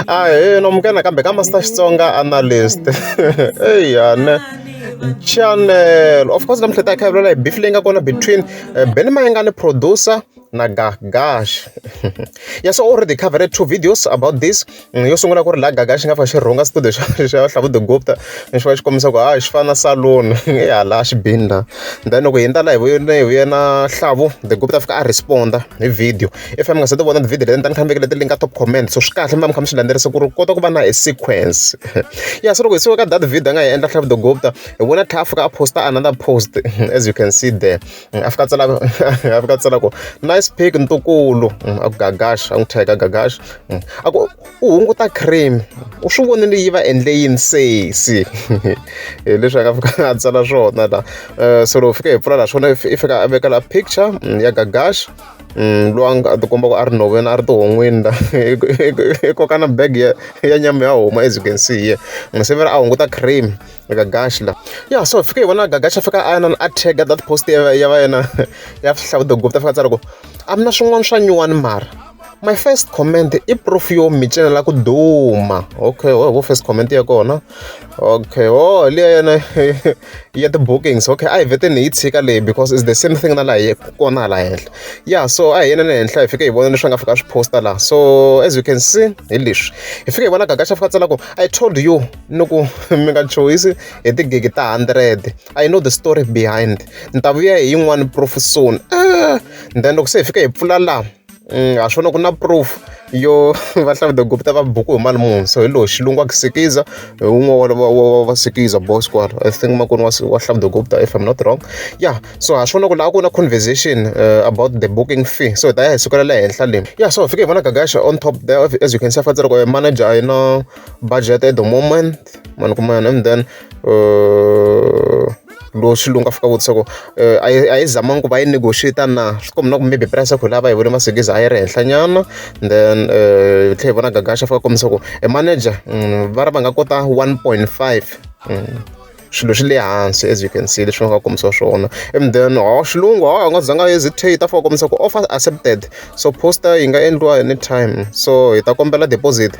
Ahee namukela nakambe ka Master Xitsonga Analyst eyane channel of course namuntlha hi ta hi kha hi vulavula hi beef leyi nga kona between Benny Mayengani producer na Gagash yeah so already covered two videos about this yo sungula ku ri laha Gagash xi nga fika xi rhunga studio xa Hlavu the Gupta xi va xi kombisa ku hayi xi fana na saloon i hala xibini la then loko hi hundza la hi vuye hi vuye na Hlavu the Gupta a fika a respond-a hi video if mi nga se ti vona ti-video leti ni ta ni kha ni vekele ti-link ka top comment so swi kahle mi va mi kha mi swi landzelerisa ku ri kota ku va na a sequence ya so loko hi suka ka that video a nga yi endla Hlavu the Gupta hi vona tlhela a fika a posta another post as you can see there a fika a tsala a fika a tsala ku nice pic ntukulu a ku Gagash a n'wi thyaka Gagash a ku u hunguta cream u swi vonile yi va endle yini sesi hi leswi a nga fika a tsala swona la so loko fika hi pfula la swona i fika a veka la picture ya Gagash loyi a ti komba ku a ri nhoveni a ri tihon'wini la i koka na bag ya nyama ya homu as you can see here se va ri a hunguta cream Gagash la ya so fika hi vona Gagash a fika a na a tag that post ya va yena ya Hlavu the Gupta fika a tsala ku a mi na swin'wana swa nyuwani mara my first comment i proof yo mi cinela ku duma okay oh vo first comment ya kona okay oh liya yena ya ti-bookings okay a hi vheteni hi yi tshika leyi because it's the same thing na laha kona hala henhla ya so a hi yena na henhla hi fike hi vona leswi a nga fika a swi posta laha so as you can see hi leswi hi fike hi vona Gagash a fika a tsala ku I told you ni ku mi nga chuhisi hi tigigi ta 100 I know the story behind ni ta vuya hi yin'wani proof soon then loko se hi fika hi pfula laha ha swona ku na proof yo va Hlavu the Gupta va buku hi mali muni so hi lowu xilungu wa ku sikiza hi wun'we wa va sikiza boss kwala I think makwenu wa Hlavu the Gupta if I'm not wrong yeah so ha swona ku laha ku na conversation about the booking fee so hi ta ya hi sukela le henhla le yeah so hi fike hi vona Gagash on top there as you can see a tsala ku manager a yi na budget at the moment mani kuma yona and then lowu xilungu a fika vutisa ku a yi zamangi ku va yi negotiate na swi komba na ku maybe price ya ku lava hi vone masikiza a yi ri henhla nyana then hi tlhela hi vona Gagash a fika kombisa ku e manager va ri va nga kota 1.5 swilo swi le hansi as you can see leswi va nga kombisa swona and then ho xilungu ho a nga zanga hesitate a fika kombisa ku offer accepted so poster yi nga endliwa anytime so hi ta kombela deposit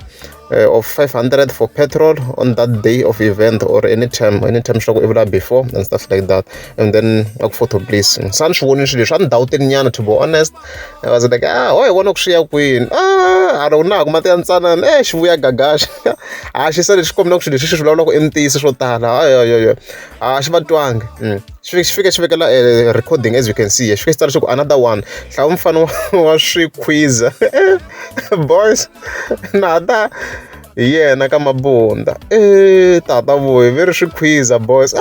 of 500 for petrol on that day of event or anytime anytime swa ku i vula before and stuff like that and then a ku photo please se a ni swi vonile swilo leswi a ni dawutini nyana to be honest I was like ah ho hi vona ku swi ya kwini ah a loko na ha ku mati ya ntsanana e xi vuya Gagash a xi sale xi komba ku swilo leswi xi swi vulavulaka i ntiyiso swo tala hayi a xi va twangi xi fike xi vekela recording as you can see xi fike xi tsala xi ku another one hlaya mufana wa swikhwiza boys nata hi yena ka mabunda e tata voyi ve ri swikhwiza boys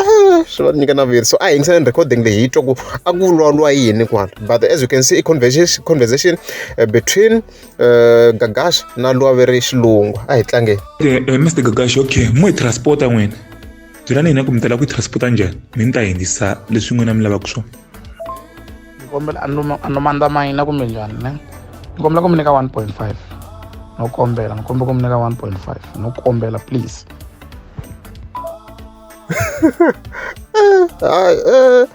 swi va nyika na viri so a hi yingiseleni recording leyi hi twa ku a ku vulavuriwa yini kwala but as you can see i conversation between Gagash na luwa ve ri xilungu a hi tlangeni Mr Gagash okay mo hi transporta n'wina byelani hina ku mi tala ku yi transporta njhani mi ni ta hindzisa leswi n'wina mi lavaka swona ni kombela a no mandza mayina kumbe njhani ne ni kombela ku mi nyika 1.5 no kombela ni kombela ku mi nyika 1.5 no kombela please hayi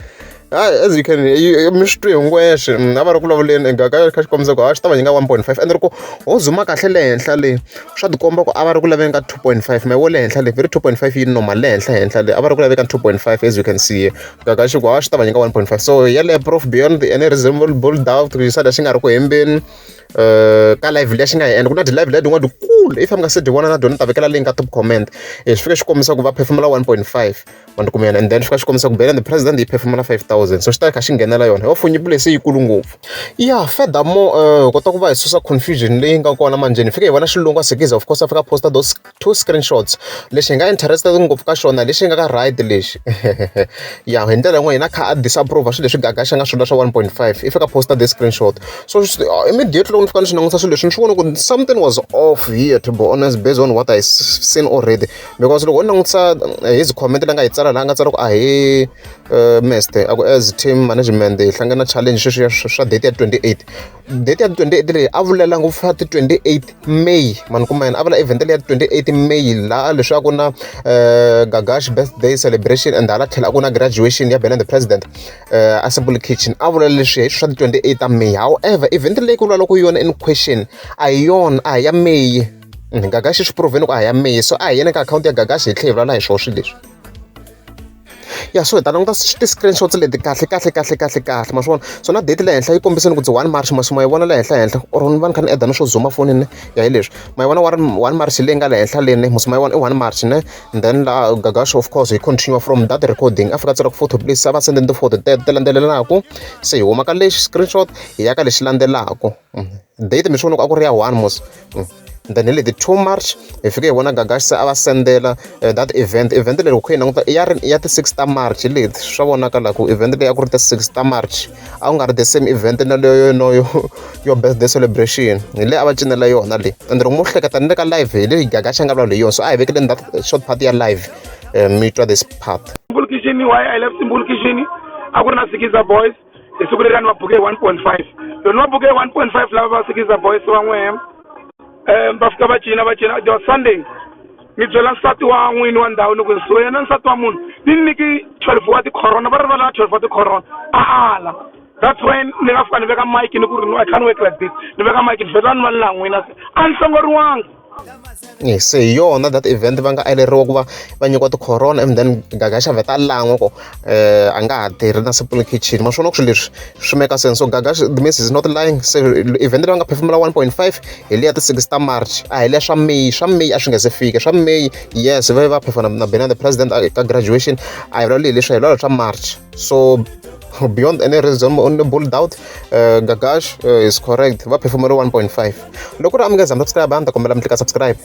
hayi as you can mi swi twi hinkwexe a va ri ku vulavuleni Gagash kha xi kombisa ku ha xi ta va nyika 1.5 ende loko ho zuma kahle le henhla le swa tikomba ku a va ri ku laveni ka 2.5 ma wo le henhla le ve ri 2.5 yi normal le henhla henhla le a va ri ku laveni ka 2.5 as you can see here Gagash ku ha xi ta va nyika 1.5 so yeleyo proof beyond any reasonable doubt ku xi xi nga ri ku hembeni ka live liya xi nga yi endla ku na ti-live liya tin'wana tikulu if mi nga se ti vona na dyona ta vekela link ka top comment xi fike xi kombisa ku va phefemula 1.5 wa ni kuma yena and then xi fika xi kombisa ku Benny the President yi phefemula 5000 so xi ta kha xi nghenela yona ho nyimpi leyi se yikulu ngopfu ya furthermore hi kota ku va hi susa confusion leyi nga kona manjheni hi fike hi vona xilungu a sikiza of course a fika posta those two screenshots lexi hi nga interested ngopfu ka xona lexi nga ka right lexi ya hi ndlela yin'wana hina kha a disapprove swilo leswi Gagash a nga swivula swa 1.5 i fika posta this screenshot so immediately loko ni fika ni swi langutisa swilo leswi ni swi vona ku something was off here. clear, to be honest, based on what I seen already, because loko u langutisa his comment leyi nga yi tsala laha, a nga tsala ku ahe meste, a ku as team management hi hlangana challenge sweswi swa date ya 28. Date ya 28 leyi a vulela ngopfu ya ti 28 May, mani kuma yena a vula event leyi ya 28 May, laha leswi a ku na Gagash birthday celebration and hala tlhela a ku na graduation ya Benny the President a Simple Kitchen. A vula leswi hi swa ti 28 ta May. However, event leyi ku vulavulaka yona in question a hi yona, a hi ya May. Gagashi swi proveni ku a hi ya May, so a hi yena ka akhawunti ya Gagashi hi tlhela hi vulavula hi swoho swilo leswi. Ya, so hi ta languta ti-screenshots leti kahle kahle kahle kahle kahle, ma swi vona. So na date le henhla yi kombiseni ku ti 1 March, ma swi ma yi vona le henhla henhla, or ni va ni kha ni eda na swo zooma fonini ya hi leswi ma yi vona 1 March leyi nga le henhla leni, musi ma yi vona i 1 March ne. And then laha Gagash, of course, hi continue from that recording, a fika tsala ku photo please, a va sendeni ti-photo teto ti landzelelanaku. Se hi huma ka lexi screenshot hi ya ka lexi landzelaka, date mi swi vona ku a ku ri ya 1 mos. Then hi leti 2 March hi fike hi vona Gagash se a va sendela that event. Event leyi loko hi languta i ya ri ya ti 6 ta March leti, swa vonaka la ku event leyi a ku ri ti 6 ta March, a ku nga ri the same event na leyo no yo birthday celebration. Hi leyi a va cinela yona leyi, and loko mo hleketa ni le ka live hi leyi Gagash a nga vulavula hi yona. So a hi vekeleni that short part ya live, mi twa this part. Simple Kitchen, why I left Simple Kitchen, a ku ri na Sikiza Boys hi siku leri a ni va buke hi 1.5. Loko ni va buke hi 1.5, lava va Sikiza Boys van'we va fika va cina, va cina. The Sunday ni byela nsati wa n'wini wa ndhawu, ni ku so yena nsati wa munhu ni nyiki 12 wa ti-corona, va ri va lava 12 wa ti-corona, a ala. That's when ni nga fika ni veka mic, ni ku ri, "No, I can't work like this." Ni veka mic, ni vhela ni va ni la n'wina a ni hlongoriwanga. Se hi yona that event va nga aleriwa ku va va nyikiwa ti-corona, and then Gagash a vheta lan'wa ku a nga ha tirhi na Simple Kitchen. Ma swi vona ku swilo leswi swi make sense. So Gagash, the means is not lying. Se event leyi va nga performela 1.5 hi leya ti 6 ta March, a hi leya swa May. Swa May a swi nga se fika swa May. Yes, va va performa na Benny the President ka graduation. A hi vulavuli hi leswi, hi vulavula swa March. So beyond any reasonable doubt, Gagash is correct, va performele 1.5. Loko ri amukeza, subscribe, a ni ta kombela mi tlika subscribe.